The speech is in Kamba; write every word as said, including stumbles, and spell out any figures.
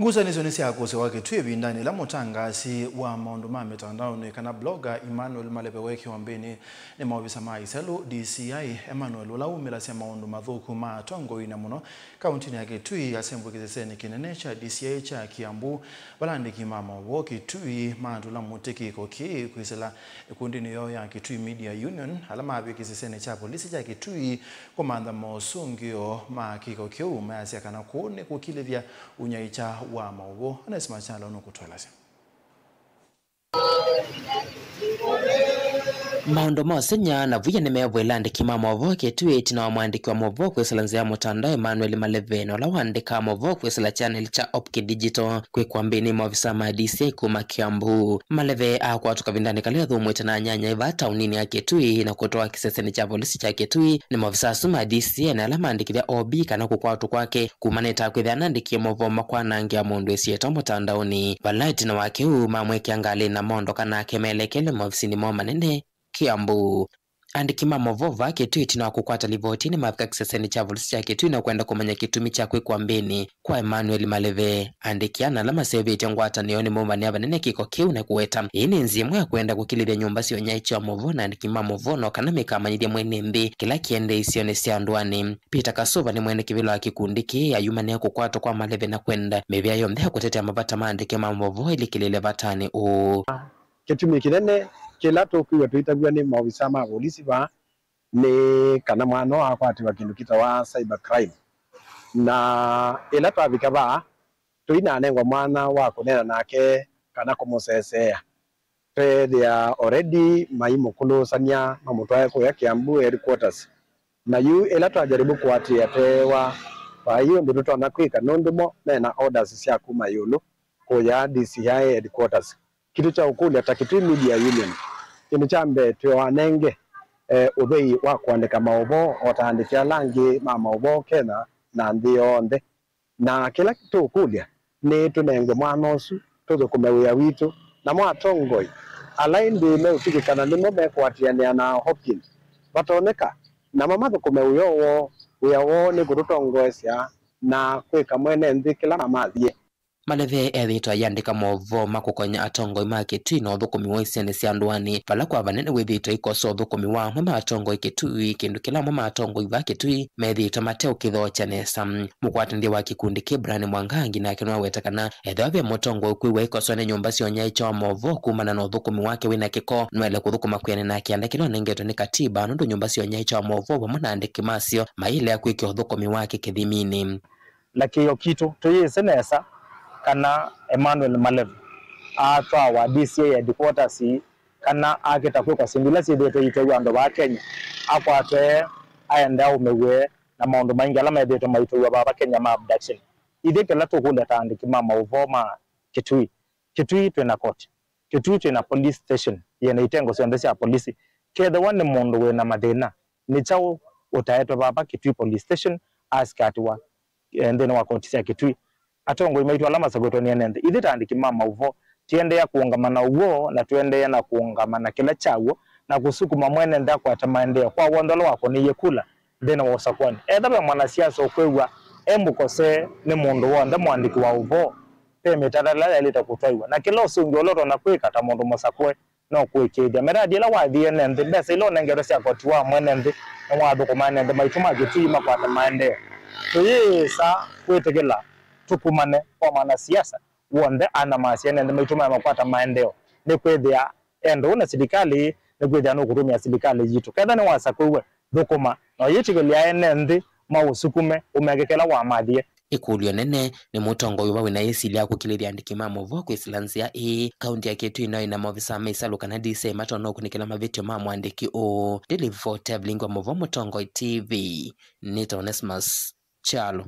Ngusanĩsyo nĩsyakũsĩwa Kitui ĩvindanĩ ĩla mũtangaasi wa maũndũ ma mĩtandaonĩ kana blogger Emmanuel Maleve wekiwa mbĩnĩ nĩ maovisa ma isalũ, D C I Emmanuel, ũla wumĩlasya maũndũ mathũku ma atongoi na mũno kauntinĩ ya Kitui, asembwe kĩsesenĩ kĩnene kya D C I kya Kiambu, vala andĩki ma maũvoo Kitui matũla mũtĩ kĩko kĩĩ kwĩsĩla ĩkundinĩ yoo ya Kitui Media Union, ala mavie kĩsesenĩ kya volisi kya Kitui kũmantha mosũngĩo ma kĩko kĩu, mayasya kana kũu nĩ kũkilĩthya ũnyaĩĩkya wa maũvoo. Onesmus Kyalo nũkũtũelesya. Maũndũ ma ũseng'ya na vũya nĩmeevũĩla andĩki ma maũvoo Kitui ĩtina wa mwandĩki wa maũvoo kwĩsĩla nzĩa ya mũtandao Emmanuel Maleve, na ũla waandĩkaa maũvoo kwĩsĩla chaneli kya Opki Digital kwĩkwa mbĩnĩ maovisa ma D C I kuma Kiambu. Maleve akwatwa kavindanĩ kalĩ athũmũĩte na anyanyae vaa taoninĩ ya Kitui na kũtwawa kĩsesenĩ kya volisi kya Kitui nĩ maovisa asu ma D C I, na ala maandĩkĩthya O B kana kũkwatwa kwake kumanĩte na kwĩthĩa anandĩkie maũvoo makwanangĩa mũndũ ĩsyĩtwa mũtandaonĩ, vala ĩtina wa kĩu mamwĩkĩa ngalĩnĩ na mondoka nake melekele maovisinĩ moo manene Kiambu. Andĩki ma maũvoo vaa Kitui ĩtina wa kũkwata livoti nĩmavika kĩsesenĩ kya volisi kya Kitui na kwenda kũmanya kĩtumi kya kwĩkwa mbĩnĩ kwa Emmanuel Maleve. Andĩki ana ala maseũvĩtye ngwatanĩo nĩmaumanĩa vanene kĩko kĩu na kũweta ĩĩ nĩ nzĩa ĩmwe ya kwenda kũkilĩthya nyũmba sya ũnyaĩĩkya wa maũvoo na andĩki ma maũvoo, no kana mĩkamanyĩthye mwene nthĩ kĩla kĩendee isionĩ sya ndũanĩ. Peter Kasuva nĩ mwene kĩvĩla wa kĩkundi kĩĩ ayumanĩa kũkwatwa kwa Maleve na kwenda mĩvĩa yonthe ya kũtetea mavata ma andĩki ma maũvoo ĩlikĩlĩle vatanĩ ũũ. Kĩtumi kĩnene kĩla tũkwĩw'a tũitavw'a nĩ maovisa ma volisi vaa nĩ kana mwana ũũ akwatĩwa kĩndũ kĩtawa cyber crime. Na ĩla twavika vaa, tũinanengwa mwanya wa kũneena nake kana kũmũseseea. Tweethĩa already maimũkũlũsany'a mamũtwae kũya Kiambu headquarters. Na yu ĩla twajaribu kũatĩĩa tweewa vai ũndũ tũtonya kwĩka, nũndũ mo mena orders sya kuma ĩũlũ kũya D C I headquarters. Kĩndũ kya ũkũlya ta Kitui Media Union, kĩndũ kya mbee twĩwanenge, eh, ũthei wa kũandĩka maũvoo o ta andĩki ala angĩ ma maũvoo Kenya na nthĩ yonthe. Na kĩla tũũkũlya nĩ tũnengwe mwanya ũsu tũthũkũme wĩa witũ. Namo atongoi ala ĩndĩ meũtw'ĩkĩkana nĩmo mekũatĩanĩa na Hopkins, vatonyeka namo mathũkũme wĩa woo. Wĩa woo nĩ kũtũtongoesya na kwĩka mwene nthĩ kĩla mamathie. Maleve ethĩĩtwe ayĩandĩka maũvoo ma kũkony'a atongoi ma Kitui na ũthũkũmi wa isionĩ sya ndũanĩ, vala kwa vanene wĩthĩĩtwe aikosoa ũthũkũmi wa amwe ma atongoi Kitui, kĩndũ kĩla amwe ma atongoi va Kitui methĩĩtwe mateũkĩthookya nesa. Mũkwatanĩthya wa kĩkundi kĩĩ Brian Mwangangi nake nĩwaweta kana ethĩwa ve mũtongoi ũkwĩw'a aikosoa nĩ nyũmba sya ũnyaĩĩkya wa maũvoo kumana na ũthũkũmi wake wĩ na kĩko, nũele kũthũkũma kwĩanana na kĩanda kĩla ũnengetwe nĩ katiba, nũndũ nyũmba sya ũnyaĩĩkya wa maũvoo vamwe na andĩki masyo mayĩlea kwĩkĩa ũthũkũmi wake kĩthiminĩ. Na kĩĩo kitũ tũyĩsĩ nesa kana Emmanuel Maleve atwawa D C I headquarters kana akĩta kwĩkwa syĩndũ ila syĩthĩĩtwe iitwaiwa andũ vaa Kenya, akwatwe, aende aũmĩw'e na maũndũ maingĩ ala methĩĩtwe maitwaiwa vaa Kenya ma abduction. Ithyĩ kĩla tũkũlya ta andĩki ma maũvoo ma Kitui, Kitui twĩ na koti, Kitui twĩ na police station yĩ na itengo syonthe sya polisi. Kethĩwa nĩ mũndũ wĩ na mathĩna, nĩ kyaũ ũtaetwe vava Kitui Police Station asikatĩwa, eh, nthĩnĩ wa koti sya Kitui? Atongoi maitũ ala masakwĩtwe nĩ ene nthĩ, ithyĩ ta andĩki ma maũvoo, tũendeea kũũngama na ũw'o na tũendeea na kũũngama na kĩla kya w'o na kũsukuma mwene nthĩ akwate maendeeo kwa w'onthe ũla wakũnĩie kula nthĩnĩ wa ũsakwani. Etha ve mwanasiasa ũkwĩw'a e mũkosee nĩ mũndũ w'onthe mũandĩki wa ũvoo, ve mĩtalatala ĩla yaĩlĩte kũtwaiwa, na kĩla ũsũngĩo ũla ũtonya kwĩka ta mũndũ mũsakũe no kũĩkĩĩthya mĩradi ĩla wathie ene nthĩ. Mbesa ila ũnengetwe sya koti wa mwene nthĩ nĩwathũkũma ene nthĩ maitũ ma Kitui makwate maendeeo. Tũyĩsa kwĩtĩkĩla tũkumane kwa mwanasiasa w'onthe anamaasie ene nthĩ maitũ maya makwata maendeeo, nĩkwĩthĩa e ndũũ na silikalĩ, nĩkwĩthĩa nũkũtũmĩa silikalĩ yitũ. Ketha nĩwasakũiwe, thũkũma, na ũyĩtĩkĩlya ene nthĩ maũsukume, ũmeke kĩla wamathie. Ĩkũlyo nene, nĩ mũtongoi ũva wĩna yĩsilya ya kũkilĩthya andĩki ma maũvoo kwĩsĩla nzĩa ĩĩ? Kaunti ya Kitui no ĩna maovisa ma ĩsalũ kana D C I matonya ũkunĩkĩla mavĩtyo ma mũandĩki ũũ? Ndĩlivoti ya vilingi wa maũvoo Mũtongoi T V, nĩtawa Onesmus Kyalo.